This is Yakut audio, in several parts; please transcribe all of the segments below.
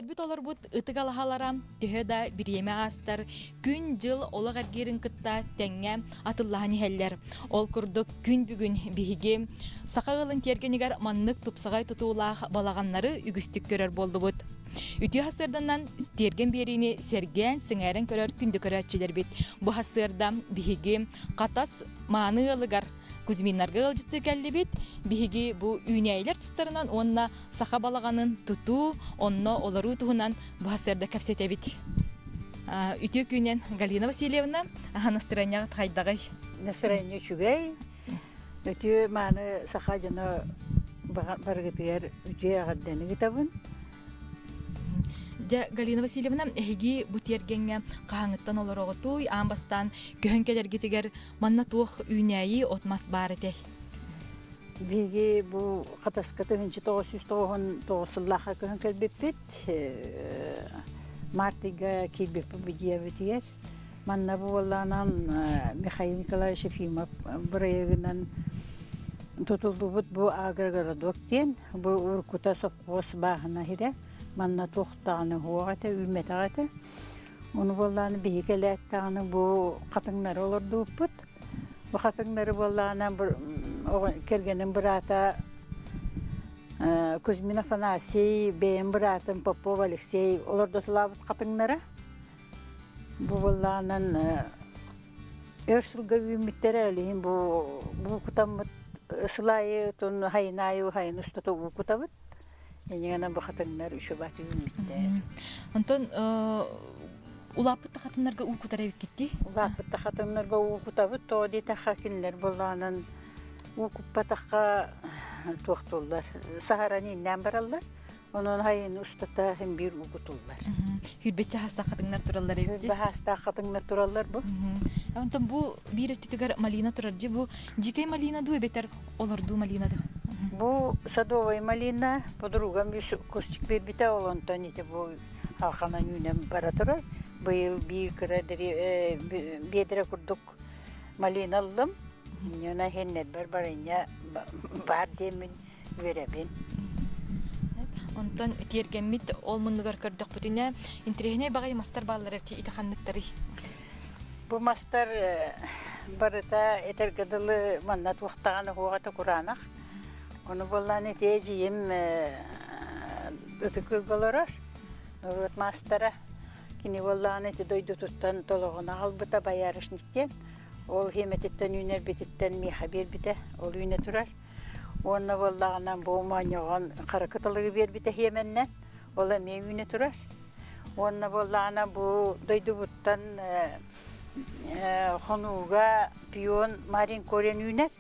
Өбүгэлэрбит олорбут ытык алаһалара төһө да бириэмэ аастар, күн-дьыл олох эргиирин кытта тэҥҥэ атыллаһан иһэллэр. Ол курдук күн бүгүн биһиги саха ыалын тиэргэнигэр маннык тупсаҕай тутуулаах балаҕаннары үгүстүк көрөр буоллубут. Үтүө сарсыарданан тиэргэн биэриини сэргээн, сэҥээрэн көрөр күндү көрөөччүлэрбит. Бу сарсыарда биһиги Хатас мааны ыалыгар Кузьминнарга ыалдьыттыы кэллибит. Биһиги бу үүнээйилэр тустарынан уонна саха балаҕанын тутуу, онно олоруу туһунан бу сарсыарда кэпсэтэбит. Үтүө күнүнэн Галина Васильевна, настырыанньаҕыт хайдаҕый? Настырыанньа үчүгэй. Үтүө мааны саха дьоно барыгытыгар үтүө эҕэрдэни ыытабын. Дьэ, Галина Васильевна, эһиги бу тиэргэҥҥэ хаһааҥҥыттан олороҕутуй, аан бастаан көһөн кэлэргитигэр манна туох үүнээйи, от-мас баар этэй? Биһиги бу Хатаска 1999 сыллаахха көһөн кэлбиппит. Март ыйга киирбиппит бу дьиэбитигэр. Манна буоллаанан Михаил Николаевич Ефимов бырайыагынан тутуллубут бу агрогородок диэн бу уруккута сопхуос бааһына сирэ. Манна туох даҕаны уһуох этэ, үүммэтэх этэ. Ону буоллаҕына биһиги кэлээт даҕаны бу хатыҥнары олордубуппут. Бу хатыҥнары буоллаҕына кэргэним быраата Кузьмин Афанасий, бэйэм быраатым Попов Алексей олордотулаабыт хатыҥнара. Бу буоллаҕынан өр сылга үүммүттэрэ, ол иһин бу бу кутаммыт сыл аайы отун хайын аайы хайын устата уу кутабыт. Инньэ бу хатыҥнар үчүгэй үүммүттэр. Онтон улааппыт да хатыннарга уу кутар эбиккит Улааппыт да хатыннарга уу кутабыт, тоҕо диэтэххэ кинилэр буоллаҕынан уу куппатахха туохтууллар, саһаран ииннээн бараллар. Онон хайын устата син биир уу кутуллар. Хүрбэччэ хаастаах хатыҥнар тураллар эбит. Хүрбэ хаастаах хатыҥнар тураллар бу. Онтон бу биир өттүтүгэр малина турар дьи бу дьикэй малина дуу эбэтэр олордуу малина дуу? Бу садовая малина подругам үс кустик биэрбитэ, ол онтон ити бу халханан үүнэн бара турар. Быйыл биир кыра биэдэрэ курдук малина ыллым. Инньэ иһиннэрбэр барынньа баар диэммин үөрэбин. Онтон тиэргэммит ол муннугар көрдөхпүтүнэ, интэриэһинэй баҕайы мастар бааллар эбит ити ханныктарый? Бу мастар барыта этэргэ дылы манна туохтаҕына уһуоҕа кураанах. Ону буоллаан ити эдьиийим Ытык Күөлгэ олорор, норуот маастара. Кини буоллаҕына ити дойдутуттан толоҕун аҕалбыта боярышник диэн. Ол хиэмэтиттэн үүнэрбититтэн миэхэ биэрбитэ, ол үүнэ турар. Уонна буоллаҕына бу моонньоҕон хара кыталыгы биэрбитэ хиэмэннэн, ол эмиэ үүнэ турар. Уонна буоллаҕына бу дойдубуттан хонууга пион Марин Корен үүнэр.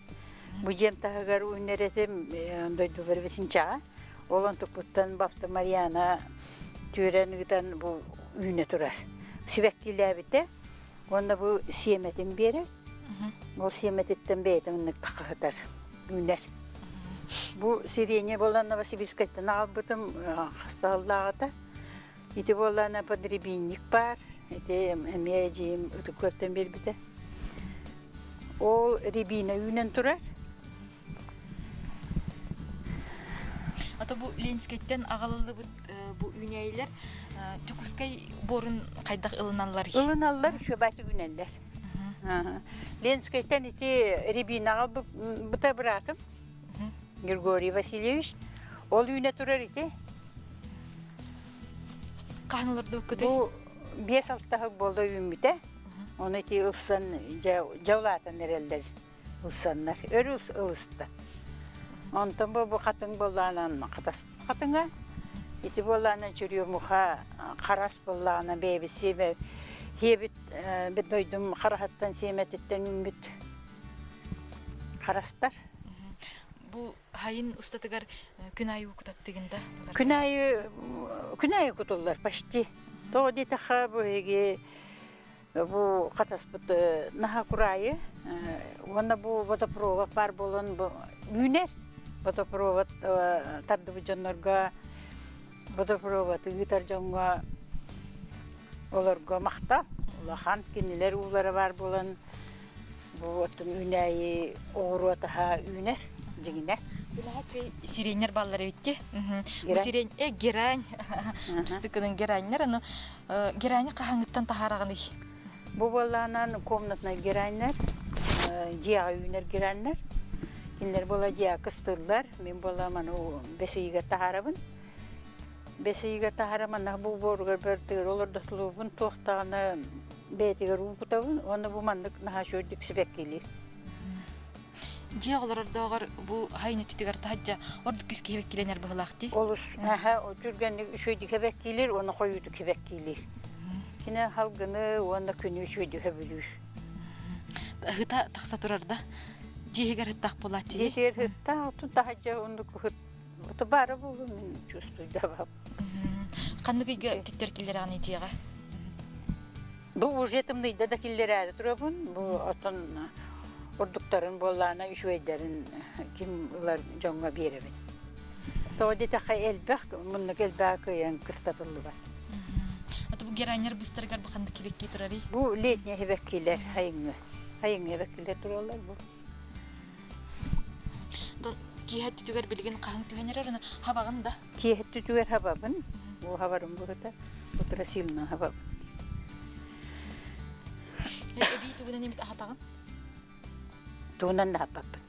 Бу дьиэм таһыгар үүнэр этим дойдубар Бэсинчэҕэ. Ол онтукпуттан бафта Марьяна түөрэн ыытан бу үүнэ турар. Сибэккилээбитэ уонна бу сиэмэтин биэрэр. Ол сиэмэтиттэн бэйэтэ маннык таххаһытар, үүнэр. Бу сиренье буолан Новосибирскайтан аҕалбытым хастааллааҕыта. Ити буоллаана подребинник баар. Ити эмиэ эдьиийим Ытык Күөлтэн биэрбитэ. Ол рябина үүнэн турар. Ото бу Ленскэйтэн аҕалыллыбыт бу үүнээйилэр Дьокуускай буорун хайдах ылыналлар? Ылыналлар, үчүгэйдик үүнэллэр. Ленскэйтэн ити рябинаҕа быта быраатым Григорий Васильевич. Ол үүнэ турар ити. Хаһан олордубуккутуй? Бу 5-6 сыл буолла үүммүтэ. Ону ити ылсан дьэ, дьэ улаатан эрэллэр ылсаннар. Өр ылыста. Онтон бу бу хатыҥ буоллаҕынан хатас хатыҥа. Ити буоллаҕынан чурюмуха харас буоллаҕына бэйэбит сиэбэ сиэбит бит дойдум хараһыттан сиэмэтиттэн үүммүт харастар. Бу хайын устатыгар күн аайы кутаттыгын да? Күн аайы күн аайы кутуллар почти. Тоҕо диэтэххэ бу эһиги бу хатаспыт наһаа кураайы уонна бу водопровод баар буолан бу үүнэр водопровод тардыбыт дьоннорго водопровод ыытар дьоҥҥо олорго махтал улахан кинилэр уулара баар буолан бу оттон үүнээйи оҕуруот аһа үүнэр дьиҥинэ. Сиреннер баллар эбитти. Бу сирень, э, герань. Быстыкының гераньнар, аны герани хаһаңыттан таһараҕыный? Бу буоллаанан комнатнай гераньнар, дьиэҕэ үүнэр гераньнар. Кинилэр буола дьиэҕэ кыстыыллар. Мин буола маны бэс ыйыгар таһаарабын. Бэс ыйыгар таһаарам, манна бу буоругар бөртыгар олордотулуубун туох даҕаны бэйэтигэр уу кутабын уонна бу маннык наһаа үчүгэйдик сибэккилиир. Дьиэ олорордооҕор бу хайын өттүтүгэр таһырдьа ордук күүскэ хибэккилэнэр быһылаах дии. Олус наһаа түргэнник үчүгэйдик хибэккилиир уонна хойуутук хибэккилиир. Кини халгыны уонна күнү үчүгэйдик сөбүлүүр. Ыта тахса турар да. Дьиэһигэр ыттаах буолааччы. Дьиэтигэр ыттаах, отун таһырдьа оннук ыт баара буолуо мин чувствуйдабам. Ханнык ыйга киттэр киллэрэҕиний дьиэҕэ? Бу уже тымныйда да киллэрээри турабын. Бу оттон ордуктарын буоллаана үчүгэйдэрин ким ылар дьоҥҥо биэрэбин. Тоҕо диэтэххэ элбэх, муннук элбэх кыайан кыстатыллыбат. Аты бу гераннер быстарыгар бу ханнык кибэкки турарый? Бу летний хибэккилэр хайыҥҥы. Хайыҥҥы хибэккилэр тураллар бу. Киэһэ түтүгэр билигин хаһыҥ түһэн эрэр, хабаҕын да? Киэһэ түтүгэр хабабын. Бу хабарым бурута. Утра сильно хабабын. Эбии тугунан эмит аһатаҕын? Тугунан да аһаппаппын.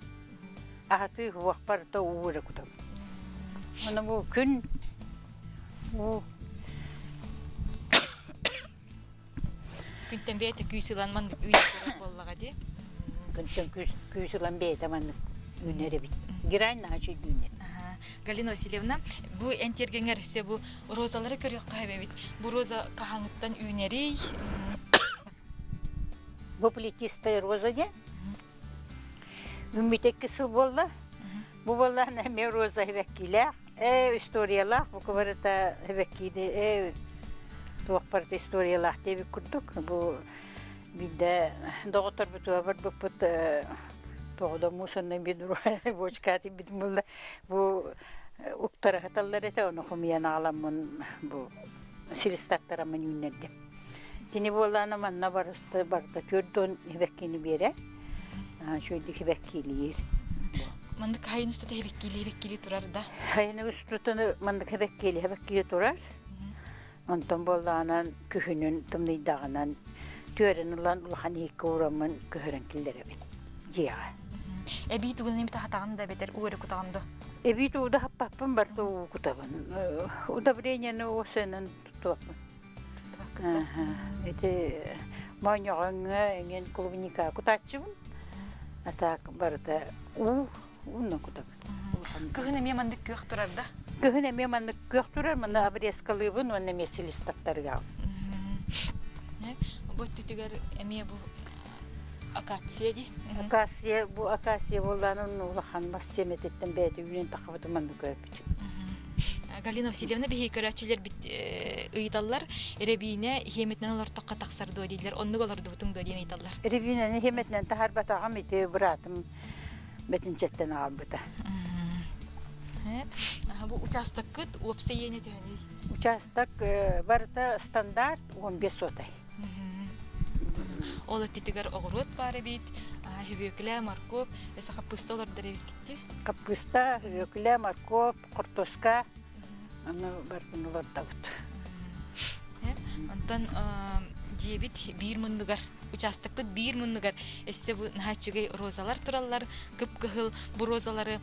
Аһатыы уохпар то уу эрэ кутабын. Ону бу күн уу Күнтэн бэйэтэ күүс ылан маннык үүнэр буоллаҕа дии. Күнтэн күүс ылан бэйэтэ маннык үүнэр эбит. Герань наһаа үчүгэй үүнэр. Галина Васильевна, бу эн тиэргэҥҥэр өссө бу розалары көрүөххэ эбит. Бу роза хаһааҥҥыттан үүнэрий? Бу плетистая роза диэн. Үүммүтэ икки сыл буолла. Бу буоллаҕына эмиэ роза эбэккиилээх. Ээ, историялаах бука барыта эбэккиини ээ туох барыта историялаах диэбит курдук. Бу биирдэ доҕотторбутугар барбыппыт тоҕо да мусорный ведро бочка тиийбитим буолла. Бу уктара сыталлар этэ, ону хомуйан аҕаламмын бу силистаттараммын үүннэрдим. Кини буоллаана манна барыста барыта 40 эбэккини биэрэ. Үчүгэйдик эбэккиилиир. Маннык хайын устата эбэккиилии эбэккиилии турар да? Хайын устутаны маннык эбэккиилии эбэккиилии турар. Онтон буоллаҕынан күһүнүн тымныйдаҕынан түөрэн ылан улахан иһиккэ уураммын көһөрөн киллэрэбин дьиэҕэ. Эбии тугунан эмит аһатаҕын да эбэтэр уу эрэ кутаҕын да? Эбии туу да аһаппаппын барыта уу кутабын. Удобрениены уосайынан туттубаппын. Ити моонньоҕоҥҥо эҥин клубника кутааччыбын. А так барыта уу уунна кутабын. Кыһын эмиэ маннык күөх турар да? Кыһын эмиэ маннык күөх турар, манна обрезкалыыбын уонна эмиэ силистаттарыгаҕын. Бу өттүтүгэр эмиэ бу акация дии. Акация, бу акация буоллаан улахан бас сиэмэтиттэн бэйэтэ үүнэн таххабытын маннык өппүт. Галина Васильевна биһиги көрөөччүлэрбит ыйыталлар, Рябиинэ хиэмэтинэн олортоххо тахсар дуо дииллэр, оннук олордубутуҥ дуо диэн ыйыталлар. Рябиинэни хиэмэтинэн таһаарбатаҕым ити быраатым Бэтинчэттэн аҕалбыта. Бу учаастаккыт уопсай иэнэ төһөнүй? Учаастак барыта стандарт 15 сотай. Ол өттүтүгэр оҕуруот баар эбит, хүбүөкүлэ, моркуоп, өссө хаппыыста олордор эбиккит Хаппыыста, хүбүөкүлэ, моркуоп, хортуоска аны барытын олордобут. Онтон дьиэбит биир муннугар, учаастакпыт биир муннугар өссө бу наһаа үчүгэй розалар тураллар, кып-кыһыл бу розалары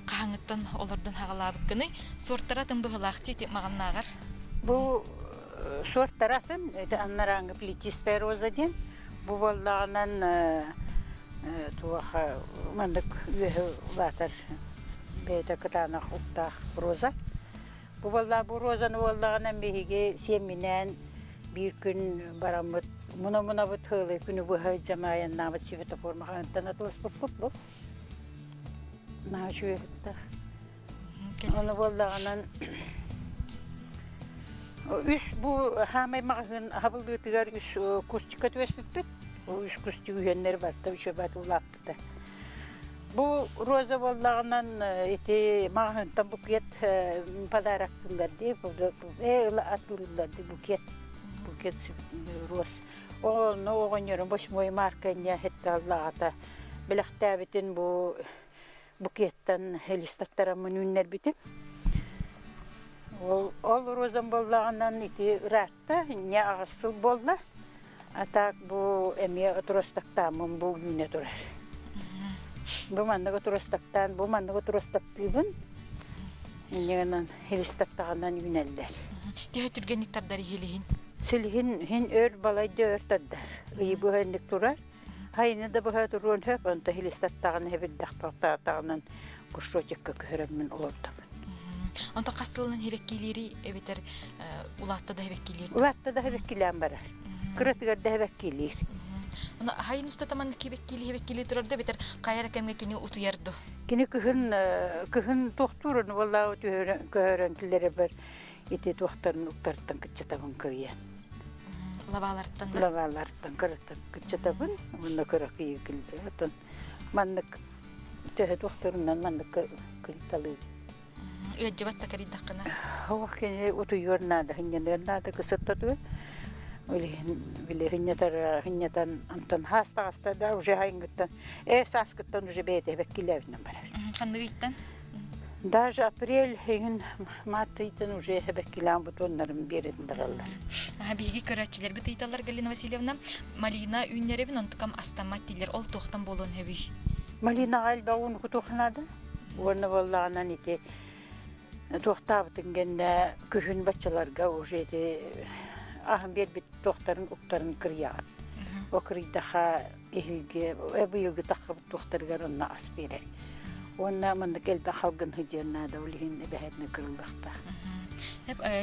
хаһаҥыттан олордон хаҕалаабыккыный? Суортара атын быһылаах дии маҕаннааҕар. Бу суортара атын, ити аннарааҥҥы плетистая роза диэн. Бу буоллаҕынан туох маннык үөһэ улаатар бэйэтэ кытаанах уктаах роза. Бу буоллаҕа бу розаны буоллаҕына биһиги сиэмминээн биир күн бараммыт муна-мунабыт сыалай күнү быһа дьамаайаннаабыт светофор маҕаһыынтан атыласпыппыт бу. Наһаа үчүгэй кытта. Ону буоллаҕынан үс бу хаамай маҕаһыын аһабыллыытыгар үс кустика түбэспиппит. Бу үс кустик үһүөннэр барыта үчүгэй улааппыта. Бу роза буоллаҕынан ити маҕаһыынтан букет подароктыыллар дии, атыылыыллар дии букет, букет роз. Ону оҕонньорум восьмой марка инньэ хетталлаҕата бэлэхтээбитин бу. букеттан листаттараммын үүннэрбитим. Ол, ол розам буоллаҕынан ити ыраатта, инньэ аҕыс сыл буолла. А так бу эмиэ отростактааммын бу үүнэ турар. Бу маннык отростактаан, бу маннык отростактыыбын. Инньэ гынан листаттаҕынан үүнэллэр. Төһө түргэнник тардар иһилиһин? Силиһин иһин өр балайда өр тардар. Ыйы быһа инник турар. Хайыны да быһа туруон сөп, онто хилистаттаҕына хэбирдэхтаҕынан кушочекка көһөрөммүн олордобун. Онто хас сылынан хэбэккиилиири эбэтэр улаатта да хэбэккиилиир? Улаатта да хэбэккилээн барар. Кыратыгар да хэбэккиилиир. Ону хайын устата маннык хэбэккиили хэбэккиили турар да эбэтэр хайа эрэ кэмҥэ кини утуйар ду? Кини кыһын кыһын туохтуур ону буоллаа көһөрөн киллэребэр ити туохтарын уктартан кыччатабын кырыйан. Лабаалартан да? Лабаалартан кыраттан кыччатабын уонна кыра кыйы Оттон маннык төһө туохтарынан маннык кылталыы. Ыаддьыбат да кэрийдэххинэ? Ох, кини утуйуор наада, хынньаныар наада кысыттатыгар. Били хынньатар хынньатан антон хаастаҕаста да уже хайынгыттан э сааскыттан уже бэйэтэ бэккилээбитинэн барар. Ханныгыйтан? Даже апрель иһин март ыйтан уже эбэккилээн бутуоннарын биэрэн бараллар. Биһиги көрөөччүлэрбит ыйыталлар Галина Васильевна, малина үүннэрэбин, онтукам астаммат дииллэр. Ол туохтан буолуон сөбүй? Малинаҕа элбэх ууну кутуохха наада. Уонна буоллаҕынан ити туохтаабытын кэннэ күһүн баччаларга уже ити аһын биэрбит туохтарын уктарын кырыйаҕын. О кырыйдаха эһиги быйылгы таххыбыт туохтарыгар онно ас биэрэр. Уонна маннык элбэх халгын сылдьыан наада, ол иһин эбэһээтинэ кырыллыахтаах.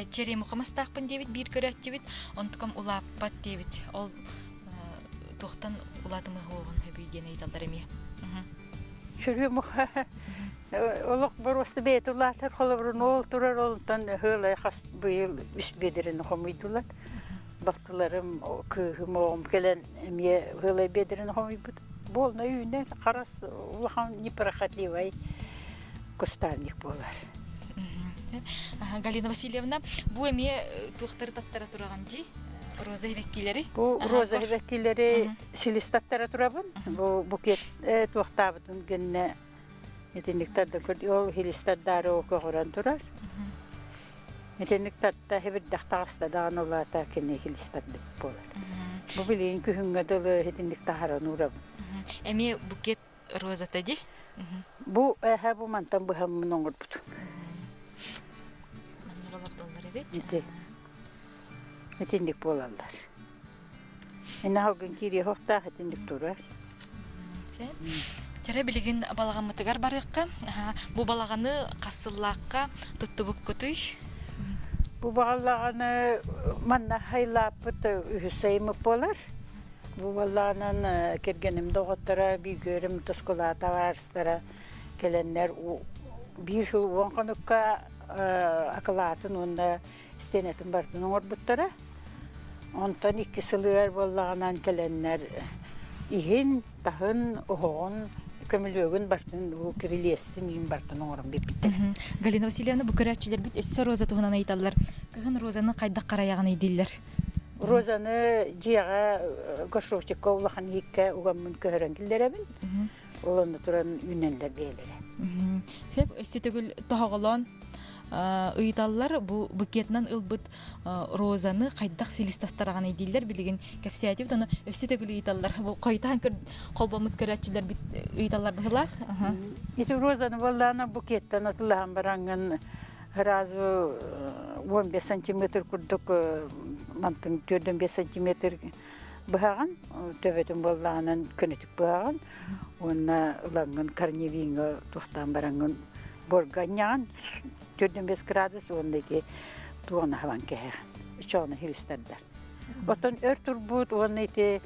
Черемуха мастаахпын диэбит биир көрөөччүбүт, онтукам улааппат диэбит. Ол туохтан улаатымыһуоҕун хөбүй диэн ыйыталлар эмиэ. Черемуха олох боруоста бэйэтэ улаатар холобурун ол турар онтон ыһыалай хас быйыл үс биэдэрини хомуйдулар. Балтыларым, кыыһым, оҕом кэлэн эмиэ ыһыалай биэдэрини хомуйбут. Буолна үүнэр, харас улахан неприхотливай кустарник буолар. Галина Васильевна, бу эмиэ туохтары таттара тураҕын дии? Роза эбэккилэри? Бу роза эбэккилэри силис таттара турабын. Бу букет туохтаабытын гэннэ итинник тарда ол хилистардаары көҕөрөн турар. Итинник тарта хибирдэх таҕыста даҕаны улаата кини хилистардык буолар. Бу билигин күһүҥҥэ дылы итинник таһааран уурабын. Эмиэ букет розата ди? Бу эһэ бу мантан быһаммын оҥорбутум. Маннык олордоллор эбит. Ити. Итинник буолаллар. Инна халгын киириэ суохтаах итинник турар. Тэрэ билигин балаҕаммытыгар барыахха. Бу балаҕаны хас сыллаахха туттубуккутуй? Бу балаҕаны манна хайлааппыт үһүс сайыммыт буолар. Бу балаҕанан кэргэним доҕотторо, бииргэрим тускулаата табаарыстара кэлэннэр биир сыл уон хонукка акылаатын уонна стенатын барытын оҥорбуттара. Онтон икки сылыгар буоллаҕынан кэлэннэр иһин, таһын, оһоҕун, көмүлүөгүн барытын бу кирилиэстин иин барытын оҥорон биэрбиттэрэ. Галина Васильевна, бу көрөөччүлэрбит өссө роза туһунан ыйыталлар. Кыһын розаны хайдах харайаҕыный дииллэр. Розаны дьиэҕэ горшочекка улахан иһиккэ угаммын көһөрөн киллэрэбин. Ол онно туран үүнэллэр бэйэлэрэ. Сөп, өссө төгүл тоһоҕолоон ыйыталлар бу букетынан ылбыт розаны хайдах силис тастараҕыный дииллэр билигин кэпсээтибит ону өссө төгүл ыйыталлар бу хойутаан холбоммут көрөөччүлэрбит ыйыталлар быһылаах Ити розаны буоллаана букеттан атылаһан бараҥҥын сразу 15 сантиметр курдук мантын 4-5 сантиметр быһаҕын төбөтүн буоллаҕынан көнөтүк быһаҕын уонна ылаҥҥын корневиҥҥа туохтаан бараҥҥын буорга анньаҕын 4-5 градус уонна ити туоҕун аһабан кэһэҕин чоҕуна хиристардар оттон өр турбут уонна ити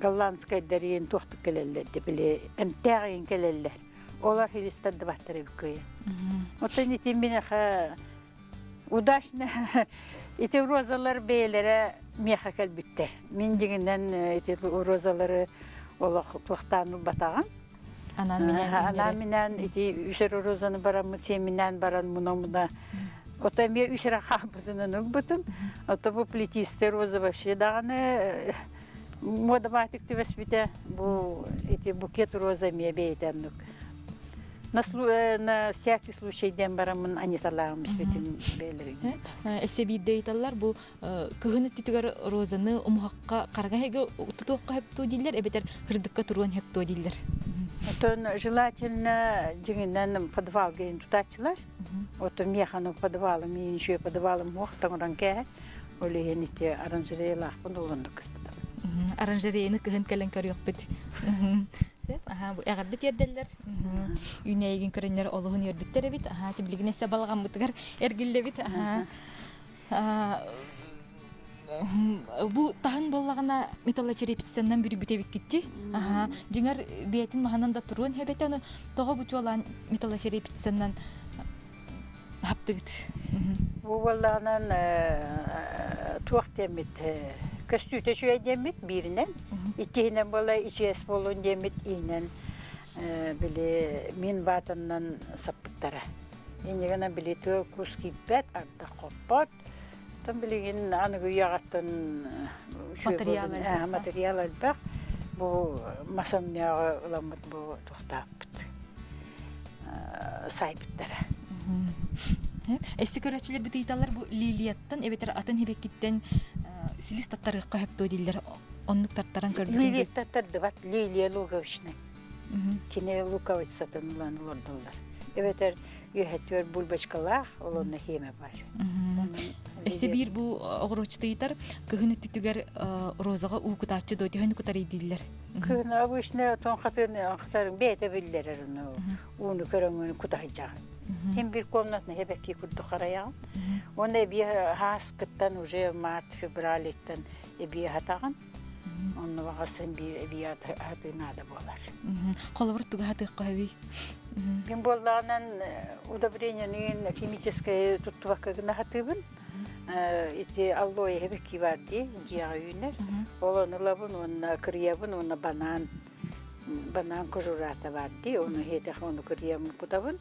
голландскайдарыын туохтук кэлэллэр де били эмтээх иин кэлэллэр олор хиристардыбаттар эбиккөйө оттон ити минэхэ Удачно ити розалар бэйэлэрэ миэхэ кэлбиттэр. Мин дьиҥинэн ити розалары олох туохтаан ылбатаҕым. Анаан-минээн ити үс эрэ розаны бараммыт сиэминээн баран муна-муна Ото эмиэ үс эрэ хаалбытынан ылбытым. Ото бу плетистая роза вообще даҕаны муодабаатык түбэспитэ. Бу ити букет роза эмиэ бэйэтэ оннук. На всякий случай диэн бараммын аниталааҕым бүтүн бэйэлэрин. Эссе биирдэ ыйыталлар бу кыһын өттүтүгэр розаны умуһахха харага эһиги тутуохха хөптуо дииллэр эбэтэр ырдыкка туруон хөптуо дииллэр. Отон желательно дьиҥинэн подвалга иһин тутааччылар. Отон миэхэну подвалым иһин үчүгэй подвалым муох тоҥорон кээһэр. Ол иһин ити оранжереялаахпын олонно кыстатым. Оранжереяны кыһын кэлэн көрүөхпүт. Аха, бу эҕэрдэ тиэрдэллэр. Үүнээйигин көрөннөр олуһун үөрбүттэр эбит. Аха, билигин эссе балаҕаммытыгар эргиллэбит. Аха. Бу таһын буоллаҕына металлочерепицаннан бүрүйбүт эбиккитчи. Аха, дьиҥэр бэйэтин маһынан да туруон хэбэтэ, ону тоҕо бу чуолаан металлочерепицаннан хаптыгыт? Бу буоллаҕынан туох диэммит көстүүтэ үчүгэй диэммит бииринэн, иккиһинэн буола ичигэс буолуон диэммит иинэн били мин баатаннан саппыттара. Инньэ гынан били тыал кус киирбэт, ардах хоппот. Оттон билигин аныгы үйэҕиттэн Материал элбэх. Материал элбэх. Бу мас өҥнөөҕү ыламмыт бу туохтаахпыт саайбыттара. Эссе көрөөччүлэрбит ыйыталлар бу лилияттан эбэтэр атын хибеккиттэн силис таттарыахха сөп дииллэр. Оннук тартаран көрбүтүм. Лилия таттардыбат, лилия луковичный. Кини луковицатын ылан олордоллор. Эбэтэр үөһэтүөр бульбочкалаах, ол онно хиэмэ бар. Эссе биир бу оҕуруоччут ыйытар, кыһын өттүтүгэр розаҕа уу кутааччы дуо түһэн кутарый дииллэр. Кыһын обычно тон хатын хатарын бэйэтэ биллэрэр ону ууну көрөҥүн кутаһыйдьаҕын. Хим бир комнатны хебекки курдук харайаҕын. Уонна эбии хааскыттан уже март, февралиттан эбии хатаҕын. Онно баҕарсан биир эбии хатыы наада буолар. Холобур туга хатыахха хөбүй? Мин буоллаҕынан удобрениены химическэй туттубакка гына хатыыбын. Ити аллоэ хебекки бар дии, дьиэҕэ үүнэр. Ол ону ылабын уонна кырыйабын уонна банан банан кожурата бар дии, ону хиэтэх ону кырыйаммын кутабын.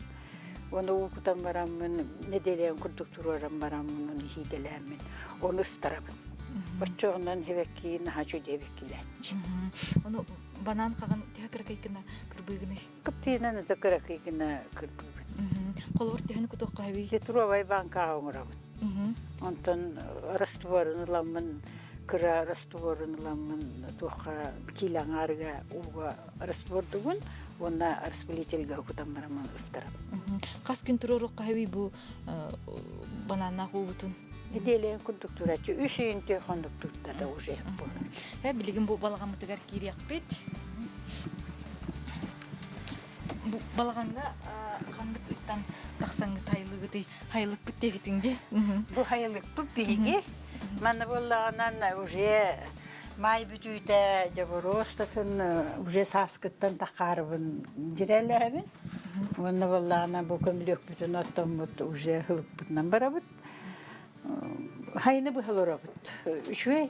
Ону уу кутан бараммын, нэдиэлээн курдук туруоран бараммын, ону хиидэлээммин, ону ыстарабын. Оччоҕунан хебекки наһаа үчүгэй хебеккилээччи. Ону банан хаҕын төһө кыракый гына кырбыыгыный? Кыптыынан это кыракый гына кырбыыбын. Холобур төһөнү кутуохха сөбүй? Литровай банкаҕа оҥоробун. Онтон растворун ыламмын, кыра растворун ыламмын туохха киилэ аҥаарыга ууга раствордугун уонна распылительга кутан бараммын ыстарабын. Хас күн туруоруохха сөбүй бу бананнаах уубутун? Нэдиэлэйин курдук тураччы үс ыйын хонук турда уже Э, билигин бу балаҕаммытыгар киириэхпит. Бу балаҕаҥҥа ханнык ыттан тахсаҥҥыт хайылыгытый хайылыкпыт диэбитиҥ дии. Бу хайылыкпыт биһиги. Манна буоллаҕынан уже маай бүтүүтэ дьобуруостатын уже сааскыттан таххаарыбын дьирээлээбин. Уонна буоллаҕына бу көмүлүөкпүтүн оттоммут уже ылыппытынан барабыт. Хайыны быһа олоробут. Үчүгэй.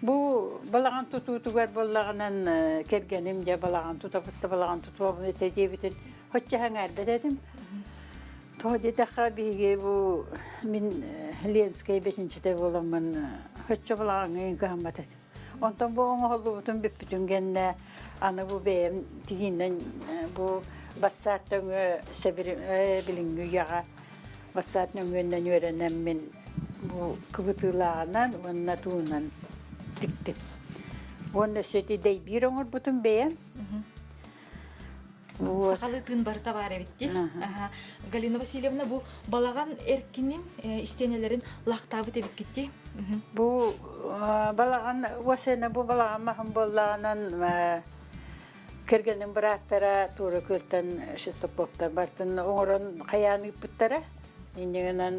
Бу балаҕан тутуутугар буоллаҕынан кэргэним дьэ балаҕан тутабыт да балаҕан тутуобун этэ диэбитин хоччо сэҥээрбэт этим. Тоҕо диэтэххэ биһиги бу мин Ленскэй бэчинчитэ буоламмын хоччо балаҕаҥҥа кыһаммат этим. Онтон бу оҥоһуллубутун бүппүтүн кэннэ аны бу бэйэм тигиинэн бу батсаат өҥө билиҥҥи үйэҕэ Бассаат нөҥүөннэн үөрэнэммин бу кыбытыылааҕынан уонна туунан тиктим. Уонна өссө ити дэйбиир оҥорбутум бэйэм. Вот. Сахалыы тыын барыта баар эбит дии. Галина Васильевна бу балаҕан эркинин истиэнэлэрин лаахтаабыт эбиккит дии. Бу балаҕан уосена бу балаҕан маһын буоллаҕынан Кэргэним бырааттара Туора Күөлтэн Шестаковтар барытын оҥорон хайаан ыыппыттара. Инньэ гынан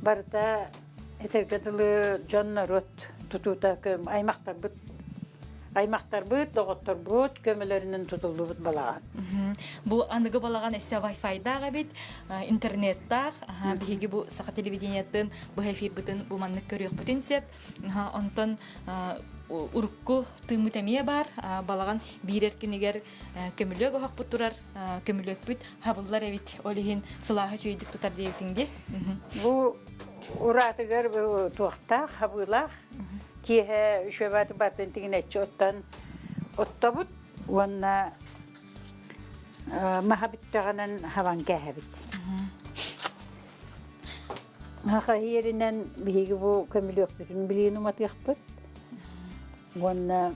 барыта этэргэ дылы дьон-норуот тутуута аймахтарбыт аймахтарбыт, доҕотторбут көмөлөрүнэн тутуллубут балаҕан. Бу аныгы балаҕан өссө Wi-Fi-даах эбит, интернеттаах. Биһиги бу саха телевидениетын быһа эфирбытын бу маннык көрүөхпүтүн сөп. Онтон урукку тыыммыт эмиэ баар. Балаҕан биир эркинигэр көмүлүөк оһохпут турар, көмүлүөкпүт хабыллар эбит. Ол иһин сылааһы үчүгэйдик тутар диэбитиҥ дии. Бу ураатыгар туохтаах, хабыылаах. Киэһэ үчүгэйбааты батын тигинэччи оттон оттобут уонна. Маһа бүттэҕинэн хабан кээһэбит. Хаха иэринэн биһиги бу көмүлүөкпүтүн билиин уматыахпыт. Уонна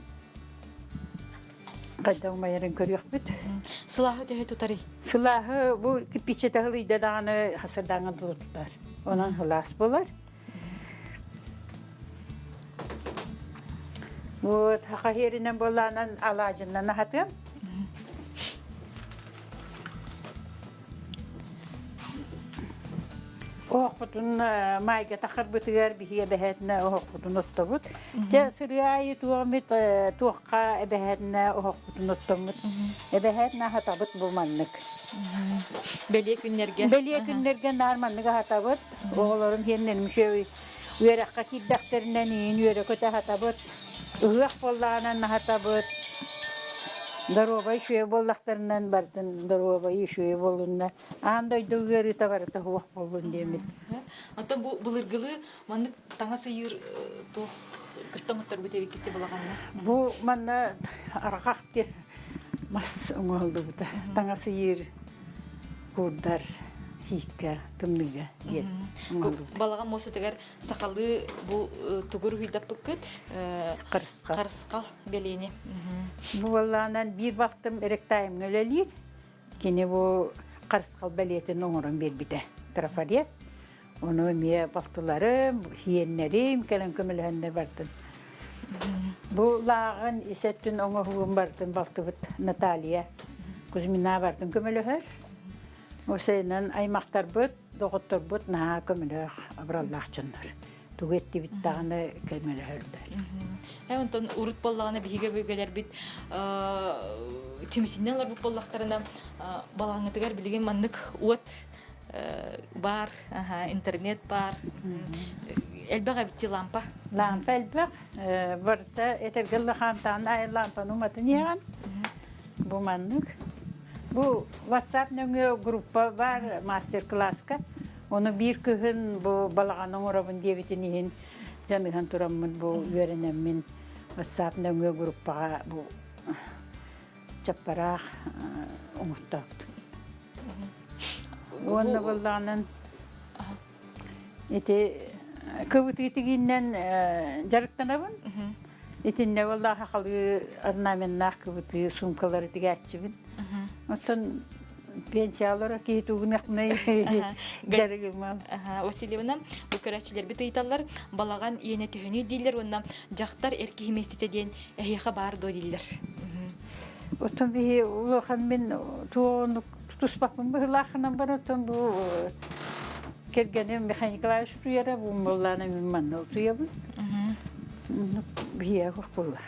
хайдах умайарын көрүөхпүт. Сылааһы төһө тутарый? Сылааһы бу кирпиччэ таһылыйда даҕаны хасырдааҥҥа тутар. Онон сылаас буолар. Вот хаха иэринэн буолаанан алаадьыннан аһатыам. Оһохпутун маайга тахарбытыгар биһиги эбэһээтинэ оһохпутун оттобут. Дьэ сырыы аайы туох туохха эбэһээтинэ оһохпутун оттоммут. Эбэһээтинэ аһатабыт бу маннык. Бэлиэ күннэргэ. Бэлиэ күннэргэ наар маннык аһатабыт. Оҕолорум иһиннэрим үчүгэй үөрэххэ киирдэхтэринэн иин үөрэ-көтө аһатабыт. Ыһыах буоллаҕынан аһатабыт. Доруобай үчүгэй буоллахтарынан бардын доруобай үчүгэй буоллунна. Аан дойду ыарыыта барыта суох буоллун диэммит. Оттон бу былыргылыы маннык таҥас ыйыыр туох кытта оҥотторбут эбиккит балаҕанна? Бу манна арҕах диэн мас оҥоһуллубута. Таҥас ыйыыр куурдар хииккэ тымныыга диэн оҥоһуллубута. Балаҕан муостатыгар сахалыы бу тугу уруһуйдаппыккыт? Харысхал. Харысхал бэлиэни. Бу буоллаҕынан биир бахтым ректаймҥа үлэлиир. Кини бу харысхал бэлиэтин оҥорон биэрбитэ. Трафарет. Ону эмиэ балтыларым, сиэннэрим кэлэн көмөлөһөннөр бардым. Бу лааҕын ис өттүн оҥоһугун бардым балтыбыт Наталья Кузьмина бардым көмөлөһөр. Осейынан аймахтарбыт, доҕотторбут наһаа көмөлөөх, абыраллаах дьоннор. Тугу эттибит даҕаны көмөлөһөллөр. Онтон урут буоллаҕына биһиги өбүгэлэрбит түмүсүнэн олорбут буоллахтарына балаҕаҥҥытыгар билигин маннык уот баар, интернет баар. Элбэх эбит лампа. Лампа элбэх. Барыта этэргэ лахаантаан айы лампаны уматын иһэҕин. Бу маннык. Бу WhatsApp нөҥүө группа бар мастер-класска. Ону биир кыһын бу балаҕан оҥоробун диэбитин иһин дьаныһан тураммын бу үөрэнэммин WhatsApp нөҥүө группаҕа бу чаппараах оҥортообут. Уонна буоллаҕынан ити кыбытыы тигииннэн дьарыктанабын. Итиннэ буоллаҕа сахалыы орнаменнаах кыбытыы суумкалары тигээччибин. Оттон пенсиялара киһи тугунахмай дьарыгымал. Васильевна, бу көрөөччүлэрбит ыйыталлар, балаҕан иэнэ төһөнүй дииллэр уонна дьахтар эр киһи миэстэтэ диэн эһиэхэ баар дуо дииллэр. Оттон биһи улахан мин туоҕунук тутуспаппын быһыылаахынан бар оттон бу кэргэним Михаил Николаевич утуйара бу буоллаана мин манна утуйабын. Биһиэхэ буолла.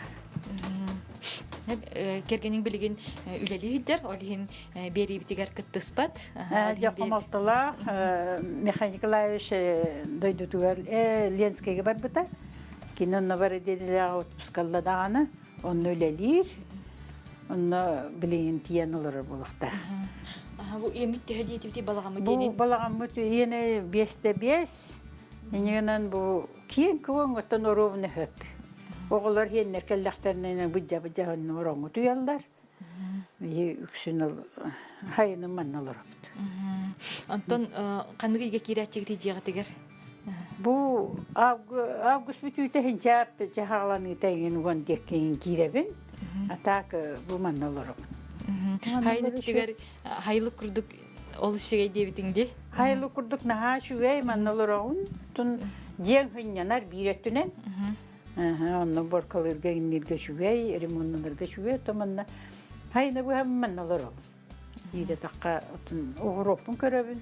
Кэргэниҥ билигин үлэлии сылдьар, ол иһин биэриибитигэр кыттыспат. Дьэ хомолтолоох Михаил Николаевич дойдутугар Ленскэйгэ барбыта. Кини онно бары диэнилээх отпускалла даҕаны онно үлэлиир. Онно билигин тиийэн олорор буолуохтаах. Бу иэммит төһө диэтибитий балаҕаммыт Бу диэнин? балаҕаммыт иэнэ биэстэ биэс. Иннинэн бу киэҥ куоҥ оттон оруобуна хөп. Оҕолор иэннэр кэллэхтэринэ быдьа-быдьа онно ороҥҥу туйаллар. Биһи үксүн ол хайыным манна олоробут. Онтон ханнык ыйга киирээччигитий дьиэҕитигэр? Бу август бүтүүтэ хинчаап дьаһааланыыта иҥин уган диэккиҥин киирэбин. А так бу манна олоробун. Хайын өттүгэр хайылык курдук ол үчүгэй диэбитиҥ дии. Хайылык курдук наһаа үчүгэй манна олороҕун. Тун дьиэҥ хынньанар биир өттүнэн. Онно боркалыырга иҥнииргэ үчүгэй, ремоннанарга үчүгэй, то манна хайына быһа манна олоробун. Иидэтэххэ отун оҕуруоппун көрөбүн.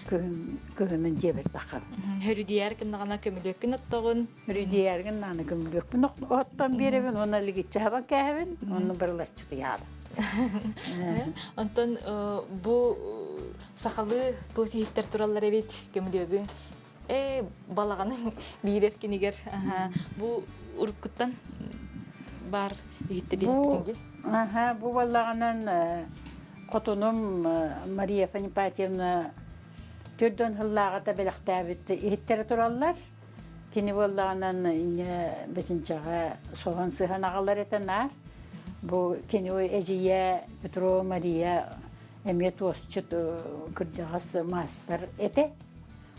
Кыһын кыһынын дьиэбэр таххабын. Хөрүдүйээр гыннаҕына көмүлүөккүн оттоҕун. Хөрүдүйээр гыннаҕына көмүлүөкпүн оттон биэрэбин уонна лигиччи хабан кээһэбин уонна барылаччы тыйаабын. Онтон бу сахалыы туос иһиттэр тураллар эбит көмүлүөгүн Ээ, балаҕаның биир эркинигэр бу уруккуттан баар иһиттэ диэн дии. Аха, бу балаҕанан хотунум Мария Фанипатьевна төрдөн сыллааҕыта бэлэхтээбит иһиттэрэ тураллар. Кини буоллаҕынан инньэ бэчинчэҕэ соһон сыһан аҕалар этэ наар. Бу кини эдьиийэ Петрова Мария эмиэ туосчут кырдьаҕас маастар этэ.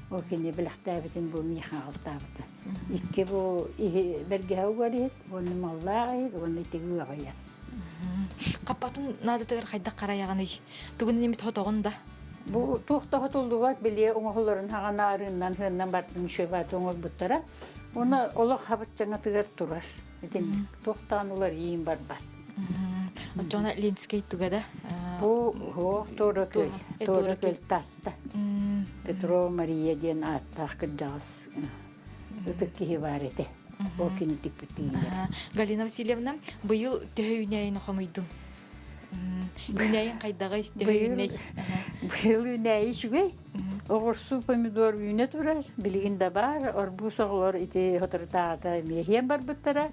Ол кини бэлэхтээбитин бу миэхэ аҕалтаабыта. Икки бу иһи бэргэһэ угар иһит, уонна маллаах иһит, уонна ити ыаҕайа. Хаппатын наадатыгар хайдах харайаҕыный? Тугун эмит хотоҕун да? Бу туох да хотуллубат, били оҥоһулларын хаҕана арыыннан, сыаннан бартын үчүгэй оҥорбуттара. Уонна олох хабыччаҥатыгар турар. Итинник туохтаан уларыйыым барбат. Оччоҕуна Ленскэй туга да? Бу уһуох Туора Күөл, Туора Күөл Таатта. Петрова Мария диэн ааттаах кырдьаҕас ытык киһи баар этэ. Ол кини тикпит тиийэр. Галина Васильевна, быйыл төһө үүнээйини хомуйдуҥ? Үүнээйин хайдаҕый? Төһө үүнэй? Быйыл үүнээйи үчүгэй. Оҕурсу помидор үүнэ турар, билигин да баар. Арбуз оҕолор ити соторутааҕыта эмиэ иһэн барбыттара.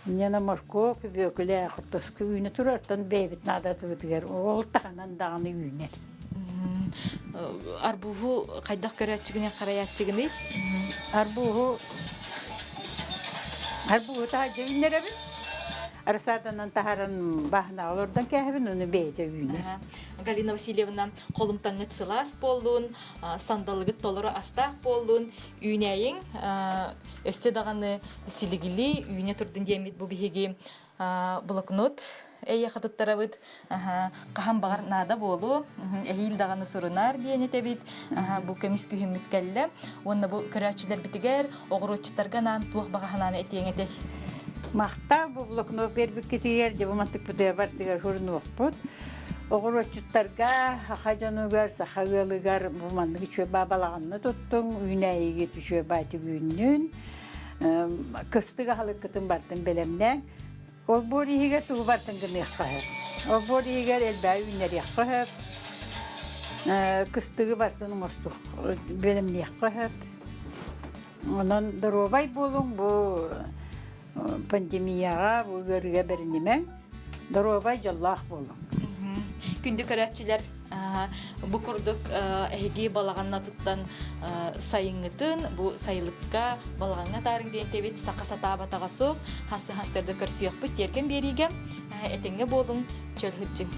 Инньэ моркуоп, бүөкүлэ, хортуоска үүнэ турар, оттон бэйэбит наадатыбытыгар ол таһынан даҕаны үүнэр. Арбуһу хайдах көрөөччүгүнүй, харайааччыгыный? Арбуһу арбуһу таһырдьа үүннэрэбин. Рассаданан таһааран бааһынаҕа олордон кээһэбин, ону бэйэтэ үүнэр. Галина Васильевна, холумтаҥҥыт сылаас буоллун, сандалыгыт толору астаах буоллун, үүнээйиҥ өссө даҕаны силигили үүнэ турдун диэммит бу биһиги блокнот эйиэхэ туттарабыт хаһан баҕар наада буолуо эһиил даҕаны сурунаар диэн этэбит бу көмүс күһүммүт кэллэ уонна бу көрөөччүлэрбитигэр оҕуруотчуттарга анаан туох баҕа санааны этиэҥ этэй Махтал бу блокнот биэрбиккитигэр дьэ бу мантыкпытыгар бардыгар хурунуохпут Оҕуруотчуттарга, саха дьонугар, саха ыалыгар бу маннык үчүгэй балаҕанна туттуҥ, үүнээйигит үчүгэй баайтык үүннүн, кыстык аһылыккытын бартын бэлэмнээҥ. Олбуор иһигэр тугу бартын гыныахха сөп. Олбуор иһигэр элбэҕи үүннэриэххэ сөп. Кыстыгы бартын оҥостух бэлэмниэххэ сөп. Онон доруобай буолуҥ бу пандемияҕа, бу ыарыыга бэринимэҥ. Доруобай, дьоллоох буолуҥ. Күндү көрөөччүлэр, бу курдук эһиги балаҕанна туттан сайыҥҥытын бу сайылыкка балаҕаҥҥа таарыҥ диэн тэбит саха сатаабатаҕа суох хассы-хассыарда көрсүөхпүт тиэргэн биэриигэ этэҥҥэ буолуҥ, чөл сылдьыҥ.